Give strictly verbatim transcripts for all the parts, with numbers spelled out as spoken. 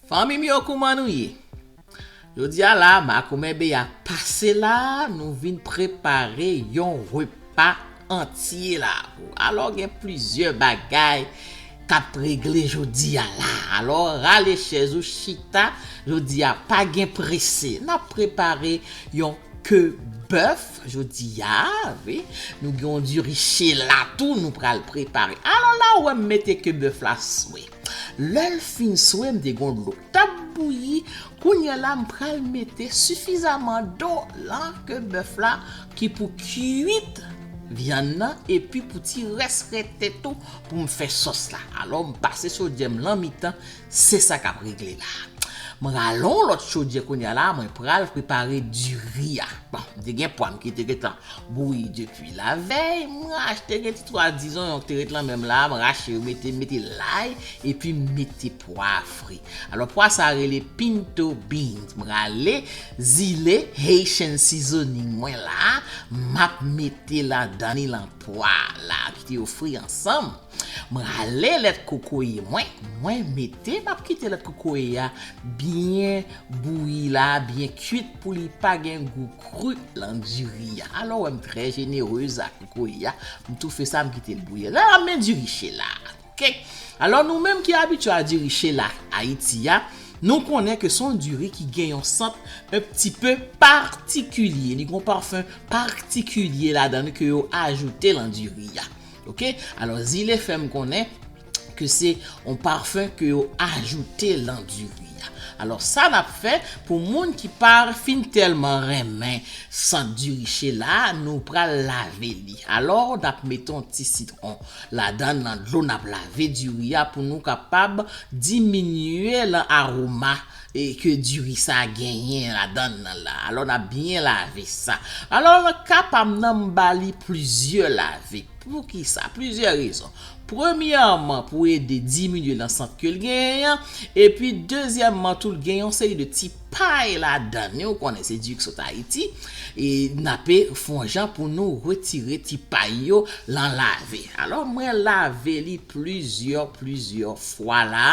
Fanmi m yo, kouman nou ye? Jodi a la, makomè Beya pase la, nou vin prepare yon repa antye la pou. Alò, gen plizyè bagay k ap regle jodi a la. Alò, rale chèz ou chita, jodi a pa gen prese. N ap prepare yon ke bèf jodi a, wi. Nou gen yon diri chela tou, nou pral prepare. Alò la, ou wè m mete ke bèf la swe. Lè l fin swe, m te gen dlo k t ap bouyi. Kounye a la, m pral mete sifizaman dlo lan ke bèf la ki pou kuit vyann nan, epi pou ti rès rete tou pou m fè sòs la. Alò, m pase chodyè m lan mitan, se sa k ap regle la. M rale yon lòt chodyè kounye a la, mwen pral prepare diri a. Bon, m te gen pwa m ki te gentan bouyi depi lavèy, m rache, te gen ti twa dizon yon ki te ret lan menm la, m rache yo, mete, mete lay, epi m mete pwa fri. Alò, pwa sa rele pinto beans. M rale zile Haitian seasoning mwen la, m ap mete ladan li lan pwa la, kite yo fri ansanm. M rale lèt kokoye mwen, mwen mete, m ap kite lèt kokoye a byen bouyi la, byen kuit pou li pa gen gou kri lan diri a. Alò, wè m trè jenerez ak kokoye a, m toufe sa, m kite l bouyi. La, men diri chela, oke? Alò, nou menm ki abitye a diri chela Ayiti a, nou konnen ke se yon diri ki gen yon sant un petit peu patikilye. Li gen yon pafen patikilye ladan li ke yo ajoute lan diri a. Oke? Alò, zile fè m konnen ke se yon pafen ke yo ajoute lan diri a. Alò, sa n ap fè pou moun ki pa fin tèlman renmen sant diri chela, nou pral lave li. Alò, n ap mete yon ti sitwon ladan nan dlo n ap lave diri a pou nou kapab diminye lan aroma e ke diri sa genyen ladan nan la. Alò, n ap byen lave sa. Alò, nan ka pa m nan, m ba li plizyè lave. Poukisa? Plizyè rezon. Premyèman, pou ede diminye lan sant ke l genyen an, epi dezyèmman tou, l gen yon seri de ti pay ladan li, ou konnen se diri k sot Ayiti, e n ape fè yon jan pou nou retire ti pay yo lan lave. Alò, mwen lave li plizyè, plizyè fwa la,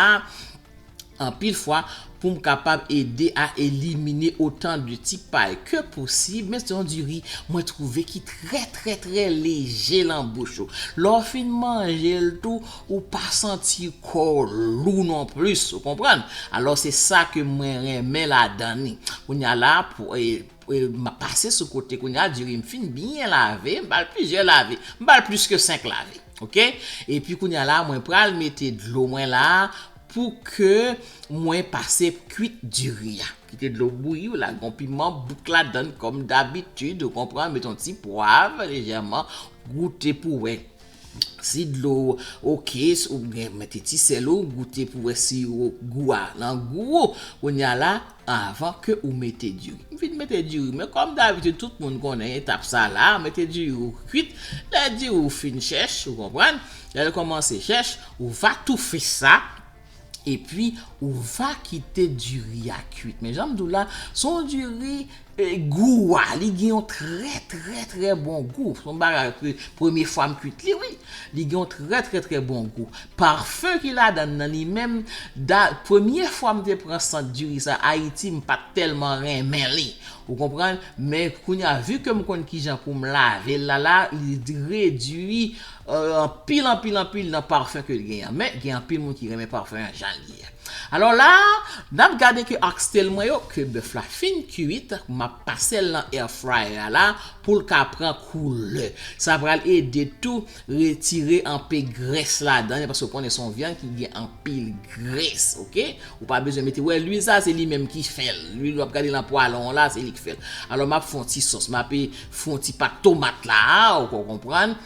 anpil fwa, pou m kapab ede a elimine otan de ti pay ke posib, men se yon diri mwen twouve ki trè, trè, trè leje lan bouch ou. Lè w fin manje l tou, ou pa santi kò w lou non plis, ou konprann? Alò, se sa ke mwen renmen ladan li. Kounye a la, pou, e, e, m ap pase sou kote kounye a, diri m fin byen lave, m ba l plizyè lave, m ba l plis ke senk lave, oke? Epi kounye a la, mwen pral mete dlo mwen la, pou ke mwen pase kwit diri a. Kite dlo bouyi, w lage yon piman bouk ladan l kòm dabitid, ou konprann, met yon ti pwav lejèman, goute pou wè si dlo oke, si ou gen mete ti sèl ou, goute pou wè si ou gou a nan gou ou. Kounye a la, avan ke ou mete diri. M fin mete diri, men kòm dabitid tout moun konnen etap sa la, mete diri ou kwit, lè diri ou fin chèch, ou konprann, lè l kòmanse chèch, ou va toufe sa, epi ou va kite diri a kwit. Men jan m di w la, se yon diri, e, gou a, li gen yon trè, trè, trè bon gou. Se yon bagay ke premye fwa m kwit li, wi. Li gen yon trè, trè, trè bon gou. Pafen ki ladan l nan li menm, da, premye fwa m te pran sant diri sa Ayiti, m pa t tèlman renmen li. Ou konprann? Men kounye a, vi ke m konn kijan pou m lave l la, la, li redui, e, anpil, anpil, anpil nan pafen ke l genyen an. Men, gen anpil moun ki renmen pafen an jan l ye a. Alò la, n ap gade ke oxtail mwen yo, ke bèf la fin kwit, m ap pase l nan air fryer la pou l ka pran koulè. Sa pral ede tou retire anpe grès ladan li, paske w konnen se yon vyann ki gen anpil grès, oke? Ou pa bezwen mete, wè, lwil sa, se li menm ki fè l. Lwil w ap gade nan pwalon an la, se li k fè l. Alò, m ap fè yon ti sòs, m ap fè yon ti pat tomat la, ou konprann?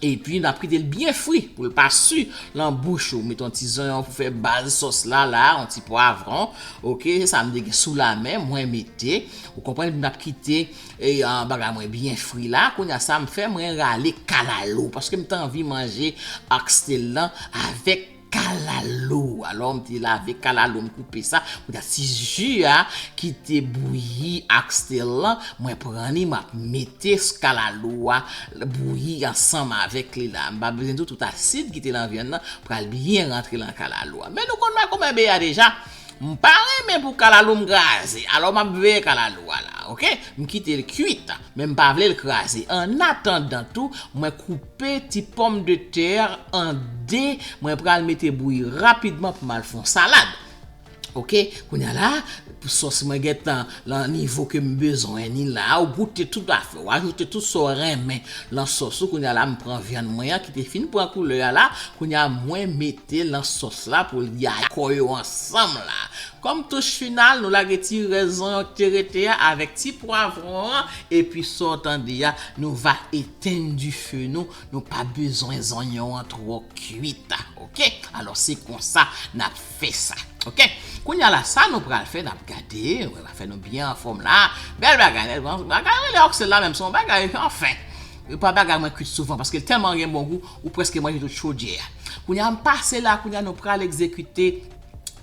Epi, n ap kite l byen fri pou l pa si lan bouch ou. Met yon ti zonyon pou fè baz sòs la, la, yon ti pwavwon. Oke, se sa m te gen sou la men, mwen mete. Ou konprann, epi n ap kite, e, a, bagay mwen byen fri la. Kounye a, sa m fè, mwen rale kalalou, paske m te anvi manje oxtail lan avèk kalalou. Alò, m te lave kalalou, m koupe sa. Kounye a, ti ji a ki te bouyi oxtail lan, mwen pran li, m ap mete s-, kalalou a bouyi ansanm avèk li la. M pa bezwen di w tout asid ki te lan vyann nan pral byen rantre lan kalalou a. Men nou konn makomè Beya deja. M pa renmen pou kalalou m kraze, alò m ap veye kalalou a la, oke? M kite l kwit, men m pa vle l kraze. Annatandan tou, mwen koupe ti pòmdetè an de, mwen pral mete bouyi rapidman pou m al fè yon salad. Oke, kounye a la, sòs mwen gentan nan nivo ke m bezwen ni la, ou goute tout afè, ou ajoute tout sa w renmen nan sòs ou. Kounye a la, m pran vyann mwen an ki te fin pran koulè a la, kounye a mwen mete nan sòs la pou l yakò yo ansanm la. Kòm touch final, nou lage ti rès zonyon ki te rete a avèk ti pwavwon an, epi sa w tande a, nou va éteindre dife nou, nou pa bezwen zonyon an twò kwit, oke? Alò, se konsa n ap fè sa. Oke? Kounye a la, sa nou pral fè, n ap gade, nou va fè nou byen anfòm la. Bèl bagay, bèl bagay, rele oksè la menm, se yon bagay, anfen. E pa bagay mwen kwit souvan, paske l tèlman gen bon gou, ou prèske manje tout chodyè a. Kounye a, m pase la, kounye a, nou pral egzekite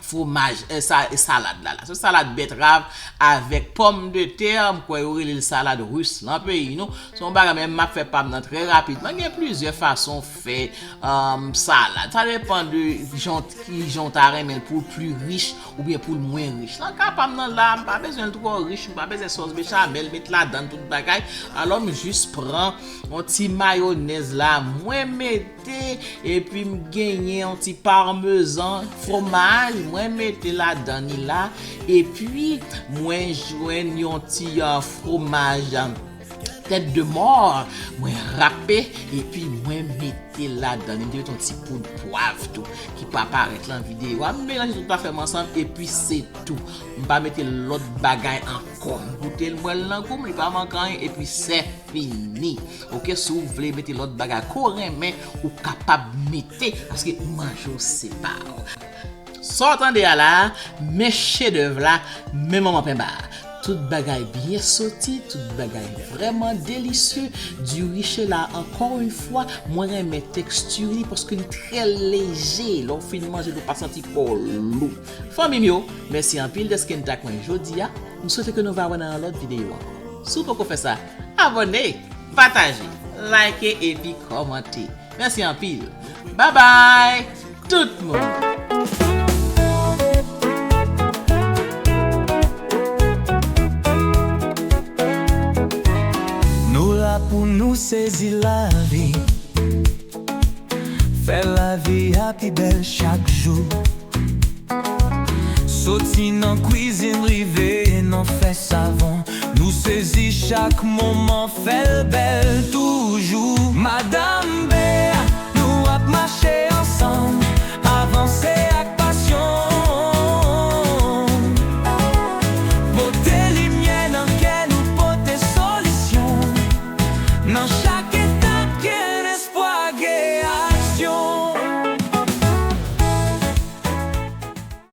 fwomaj, e sa, e salad la, la. Se salad bètrav avèk pòmdetè, m kwè yo rele l salad ris nan peyi nou. Se yon bagay, men m ap fè pa m nan trè rapidman. Gen plizyè fason fè, um, salad. Sa depann de jan, ki jan w ta renmen l pou l pli rich oubyen pou l mwen rich. Nan ka pa m nan la, m pa bezwen l twò rich, m pa bezwen sòs bechamèl, met ladann tout bagay. Alò, m jis pran yon ti mayonèz la, mwen mete, epi m genyen yon ti parmezan, fwomaj, mwen mete ladann li la, epi mwen jwenn yon ti, uh, fwomaj, uh, tèt de mò, mwen rape, epi mwen mete ladann. M te met yon ti poud pwav tou, ki pa parèt lan videyo a. M melanje tout afè m ansanm, epi se tou. M pa mete lòt bagay ankò. M goute l, m wè l nan gou m, li pa manke anyen, epi se fini. Oke, si w vle mete lòt bagay ke w renmen, ou kapab mete, paske manje w se pa w. Sa w tande a la, men chedèv la, men manman penba a. Tout bagay byen soti, tout bagay vrèman delisye. Diri che la, encore une fois, mwen renmen teksti li paske li trè leje. Lè w fin manje l, ou pa santi kò w lou. Fanmi m yo, mèsi anpil dèske n t ak mwen jodi a. M swete ke nou va wè nan yon lòt videyo ankò. Si w poko fè sa, abòne, pataje, like epi kòmante. Mèsi anpil. Babay, tout moun! Nou la pou nou sezi lavi, fè lavi a pi bèl chak jou. Soti nan kwizin rive nan fè savon, nou sezi chak moman, fè l bèl toujou. Madanm Bea, nou ap mache ansanm, avanse ak pasyon. Pote limyè nan kè nou, pote solisyon nan chak